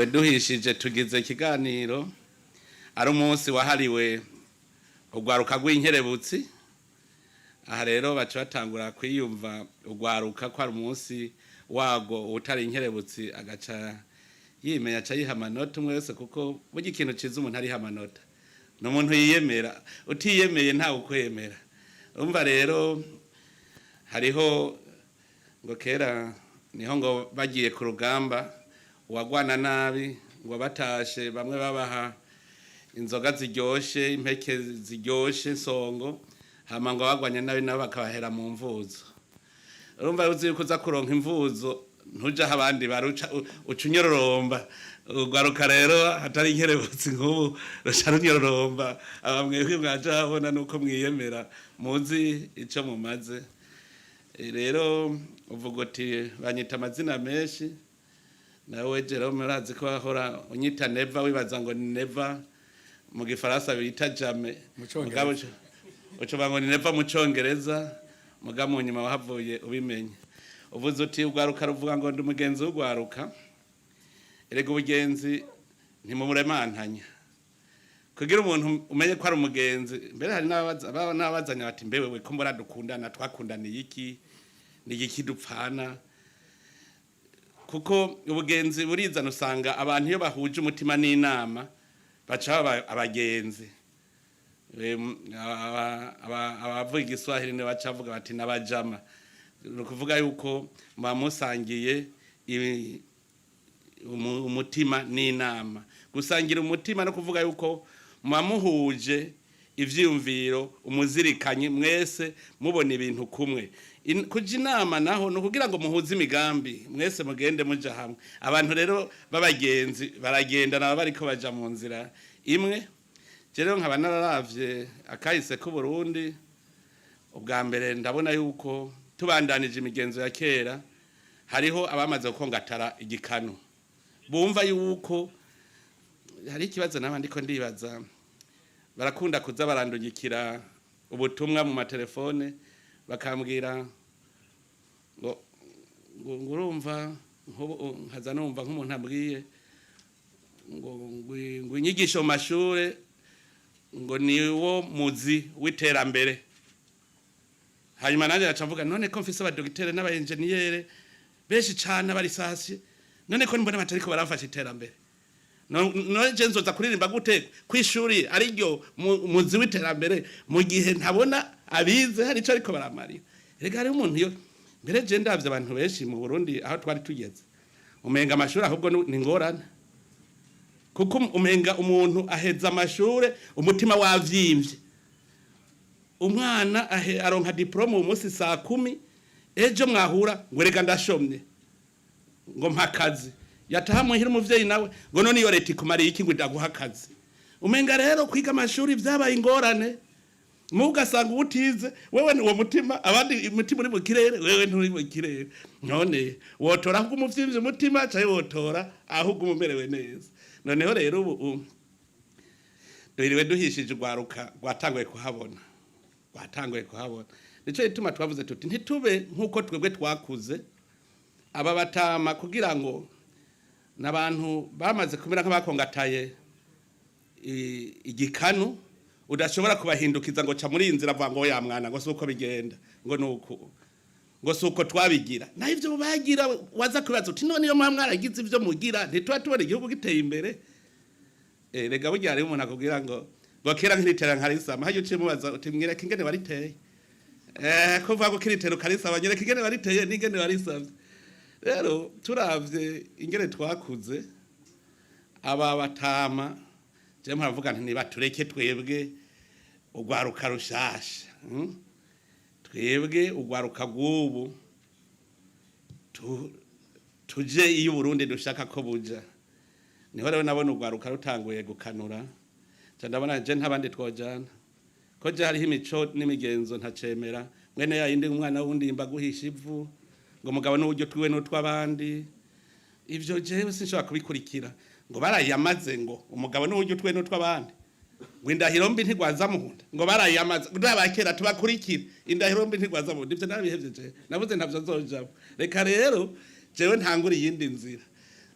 Duhiriwe duhishije, tugize ikiganiro ari umunsi wahariwe urwaruka rw'inkerebutsi. Aha rero baca batangura kwiyumva urwaruka ko ari umunsi wago, utari inkerebutsi agaca yimenya, aca yiha amanota umwe wese, kuko burya ikintu ciza umuntu ariha amanota ni umuntu yiyemera. Utiyemeye ntawe ukwemera. Urumva rero hariho ngo kera niho ngo bagiye ku rugamba, uwagwana nabi ngo batashe bamwe babaha inzoga ziryoshe, impeke ziryoshe, insongo, hama ngo bagwanye nabi nabo bakabahera mu mvuzo. Urumva uzi yuko uza kuronka imvuzo, ntuja aho abandi baruca, uca unyororomba. Urwaruka rero hatari inkerebutsi nk'ubu ruca runyororomba. Aba mwebwe mwaje habona nuko mwiyemera, muzi ico mumaze. Rero uvuga uti banyita amazina menshi. Nawe Jerome, urazi ko wahora unyita Neva, wibaza ngo ni Neva mu gifaransa bita jamais. Mu Congereza. Mugabo ucuba ngo ni Neva mu Congereza, mugabo mu nyuma wahavuye ubimenya. Uvuze uti urwaruka ruvuga ngo ndi umugenzi w'urwaruka. Erega ubugenzi ntimumuremantanya kugira umuntu umenye ko ari umugenzi. Mbere hari n'ababazanya bati: "Mbe wewe ko mbona dukundana, twakundaniye iki? Ni igiki dupfana?" Kuko ubugenzi burizana. Usanga abantu iyo bahuje umutima n'inama baca baba abagenzi. Abavuga igiswahili ni baca bavuga bati n'abajama. Ni ukuvuga yuko muba musangiye umutima n'inama. Gusangira umutima no kuvuga yuko muba muhuje ivyiyumviro, umuzirikanye, mwese mubona ibintu kumwe. Kuja inama naho ni ukugira ngo muhuze imigambi, mwese mugende muja hamwe. Abantu rero b'abagenzi baragendana, baba bariko baja mu nzira imwe. Je rero nkaba nararavye akahise k'Uburundi. Ubwa mbere ndabona yuko tubandanije imigenzo ya kera, hariho abamaze gukongatara igikanu, bumva yuko hari ikibazo. Naba ndiko ndibaza, barakunda kuza barandungikira ubutumwa mu matelefone, bakambwira ngo urumva nk'ubu, nkaza numva nk'umuntu ambwiye ngo inyigisho mu mashure ngo niwo muzi w'iterambere. Hanyuma nanjye ngaca mvuga: "None ko mfise abadogiteri n'abaenjeniyere benshi cane abarisasiye, none ko mbona batariko baramfasha iterambere? None je nzoza kuririmba gute kw'ishuri ariryo muzi w'iterambere mu gihe ntabona abize hari ico ariko baramarira?" Erega hariho umuntu iyo mbere je ndavye abantu benshi mu Burundi aho twari tugeze, umenga amashuri ahubwo ni ngorane, kuko umenga umuntu aheza amashure umutima wavyimbye. Umwana aronka diplôme uyu munsi saa 10, ejo mwahura ngo: "Rega ndashomye," ngo: "Mpa akazi." Yataha muhira, umuvyeyi nawe ngo: "None iyo leta ikumariye iki ngo idaguha akazi?" Umenga rero kwiga amashuri vyabaye ingorane. Mu ugasanga ubutize wewe ni uwo mutima, abandi umutima uri mu kirere, wewe nturi mu kirere. None wotora ahubwo umuvyimbye umutima, canke wotora ahubwo umumerewe neza? Noneho rero ubu duhiriwe duhishije, urwaruka rwatanguye kuhabona, rwatanguye kuhabona. Nico gituma twavuze tuti ntitube nk'uko twebwe twakuze. Aba batama kugira ngo n'abantu bamaze kumera nk'abakongataye igikanu, udashobora kubahindukiza ngo ca muri iyi nzira, avuga ngo: "Ya mwana," ngo: "Si uko bigenda," ngo nuku, ngo: "Si uko twabigira." Naho ivyo bagira, waza kubaza uti: "None iyo mwaragize ivyo mugira, ntituba tubona igihugu giteye imbere?" Rega burya hariho umuntu akubwira ngo kera nkiritera nkarisama. Hajya uciye mubaza uti: "Mwereke ingene wariteye." Kuvuga ko kiritera ukarisama, nyereka ingene wariteye n'ingene warisavye. Rero turavye ingene twakuze, aba batama, je muravuga nti nibatureke twebwe urwaruka rushasha, Twebwe urwaruka rw'ubu tuje iyo Burundi dushaka ko buja. Niho rero nabona urwaruka rutanguye gukanura, nca ndabona je ntabandi twojana, ko je hariho imico n'imigenzo ntacemera, mwene ya yindi umwana wundi yimba guhisha ivu, ngo mugabo n'uburyo twiwe n'utw'abandi. Ivyo jewe sinshobora kubikurikira. Ngo barayamaze, ngo umugabo n'uburyo twiwe n'utw'abandi, ngo indahiro mbi ntigwaza mu nda, ngo barayamaze, ngo n'abakera tubakurikire, indahiro mbi ntigwaza mu nda. Ivyo narabihevye, jewe navuze ntavyo nzojamo. Reka rero jewe ntangure iyindi nzira.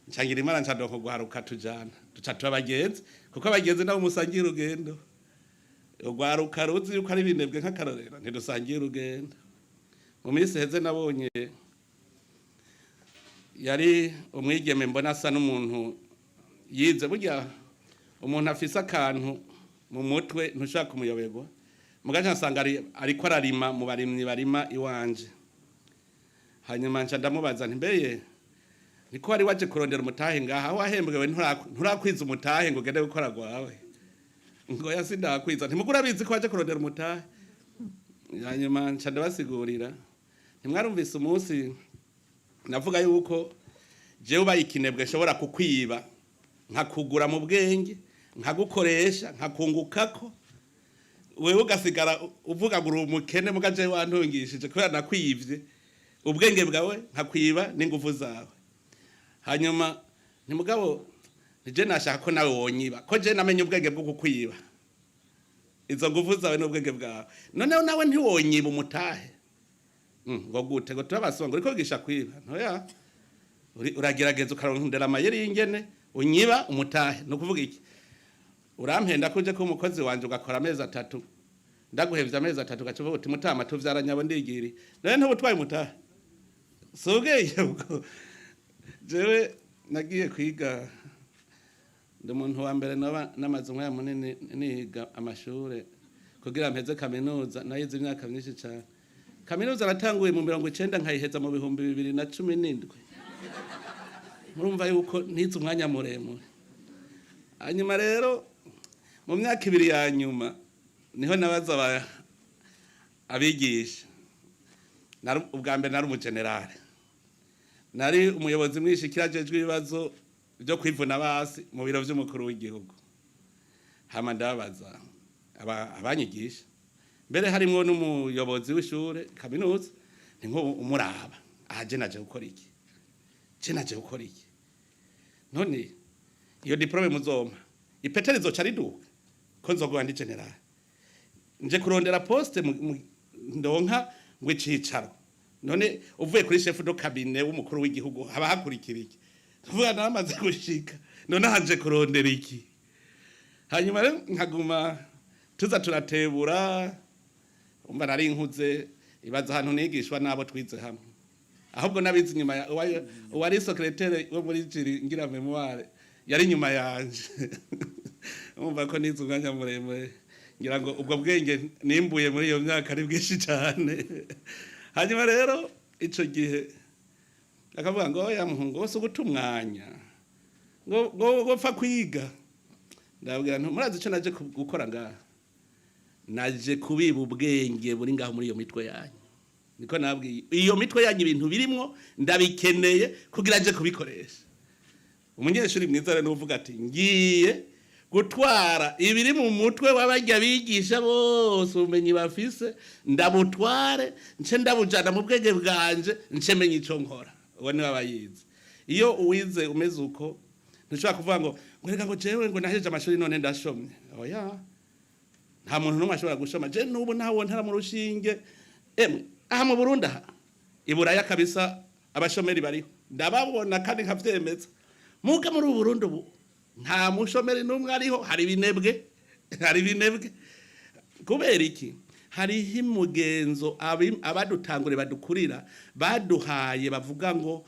Ncangira Imana, nca kugwaruka tujana, duca tuba abagenzi, kuko abagenzi nabo musangiye urugendo. Urwaruka ruzi yuko ari binebwe nk'akarorero, ntidusangiye urugendo. Mu minsi heze nabonye yari umwigeme mbona asa n'umuntu yize. Burya umuntu afise akantu mu mutwe ntushobora kumuyoberwa. Mugaca nsanga ariko ararima mu barimyi barima iwanje. Hanyuma nca ndamubaza nti: "Mbeye niko wari waje kurondera umutahe ngaha? Aho wahembwewe nturakwiza umutahe ngo ugende gukora gwawe?" Ngo ya, sindakwiza. Ntimugura abizi ko waje kurondera umutahe. Hanyuma nca ndabasigurira, ntimwarumvise umunsi navuga yuko jewe ubaye ikinebwe nshobora kukwiba, nkakugura mu bwenge, nkagukoresha, nkakungukako, wewe ugasigara uvuga ngo uri umukene, muga jewe wantungishije kubera nakwivye ubwenge bwawe, nkakwiba n'inguvu zawe. Hanyuma ntimugabo nije nashaka ko nawe wonyiba, ko je namenye ubwenge bwo kukwiba izo nguvu zawe n'ubwenge bwawe, noneho nawe ntiwonyiba umutahe? Ngo gute? Ngo turabasonga uriko wigisha kwiba? Ntoya, uragerageza ukarondera amayeri y'ingene unyiba umutahe. Ni ukuvuga iki? Urampenda ko uje kuba umukozi wanje, ugakora amezi 3, ndaguhevye amezi 3, ugaca uvuga uti: "Mutama, tuvyara nyabo, ndigiri." None ntubutwaye umutahe? Si ubwenge ubwo? Jewe nagiye kwiga, ndi umuntu wa mbere naba namaze umwanya munini niga amashure kugira mpeze kaminuza. Nayize imyaka myinshi cyane. Kaminuza natanguye mu 90, nkayiheza mu 2017. Murumva yuko ntize umwanya muremure. Hanyuma rero mu myaka 2 ya nyuma niho nabaza abigisha. Ubwa mbere nari umujenerale, nari umuyobozi mwishikira ajejwe ibibazo byo kwivuna basi mu biro vy'umukuru w'igihugu. Hama ndababaza abanyigisha, mbere harimwo n'umuyobozi w'ishure kaminuza, ni nko umuraba aha: je naje gukora iki? Je naje gukora iki? None iyo diplôme muzompa, ipete rizoca riduka ko nzogoba ndi général? Nje kurondera poste ndonka ngo icicaro. None uvuye kuri chef de cabinet w'umukuru w'igihugu haba hakurikira iki? Tuvuga namaze gushika, none hanje kurondera iki? Hanyuma rero nkaguma tuza turatebura. Umva, nari nkuze, ibaza ahantu nigishwa n'abo twize hamwe, ahubwo nabize inyuma uwari secrétaire wo muri jury ngira mémoire yari inyuma yanje. Umva ko nize umwanya muremure. Ngira ngo ubwo bwenge nimbuye muri iyo myaka ari bwinshi cyane. Hanyuma rero ico gihe akavuga ngo: "Oya muhungu, wose uguta umwanya, ngo pfa kwiga." Ndabwira nti: "Murazi ico naje gukora ngaha? Naje kubiba ubwenge buri ngaho muri iyo mitwe yanyu." Niko nabwiye: "Iyo mitwe yanyu, ibintu birimwo ndabikeneye kugira nje kubikoresha." Umunyeshuri mwiza rero uvuga ati: "Ngiye gutwara ibiri mu mutwe w'abarya bigisha bose, ubumenyi bafise ndabutware, nce ndabujana mu bwenge bwanje, nce menya ico nkora." Uwo niwe aba yize. Iyo uwize umeze uko, ntushobora kuvuga ngo reka, ngo jewe ngo nahejeje amashuri none ndashomye. Oya, nta muntu n'umwe ashobora gushoma. Je n'ubu ntawo ntara mu rushinge. Emwe, aha mu Burundi, aha iburaya kabisa, abashomeri bariho ndababona kandi nkavyemeza. Muga muri ubu Burundi ubu nta mushomeri n'umwe ariho. Hari ibinebwe, hari ibinebwe. Kubera iki? Hariho imugenzo abadutangure badukurira baduhaye, bavuga ngo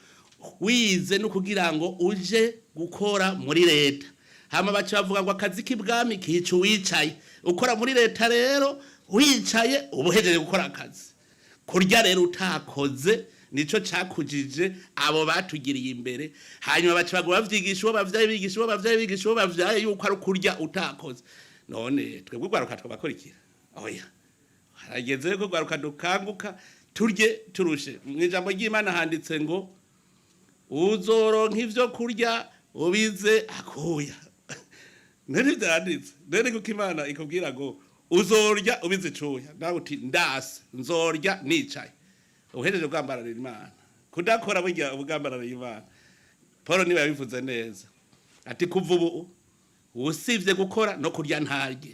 wize no kugira ngo uje gukora muri leta. Hama baca bavuga ngo akazi k'ibwami kica uwicaye. Ukora muri leta rero wicaye, uba uhejeje gukora akazi. Kurya rero utakoze nico cakujije abo batugiriye imbere. Hanyuma baca baguma bavyigisha uwo bavyaye, bigisha uwo bavyaye, bigisha uwo bavyaye yuko ari ukurya utakoze. None twebwe urwaruka twabakurikira? Oya, harageze ko urwaruka dukanguka, turye turushe. Mu ijambo ry'Imana handitse ngo: "Uzoronka ivyo kurya ubize akuya." None vyanditse none kuko Imana ikubwira ngo uzorya ubize icuya, nawe uti: "Ndase, nzorya nicaye." Uhejeje kugambararira Imana. Kudakora burya ubugambararira Imana. Paul niwe yabivuze neza ati: "Kuva ubu usivye gukora no kurya ntarye."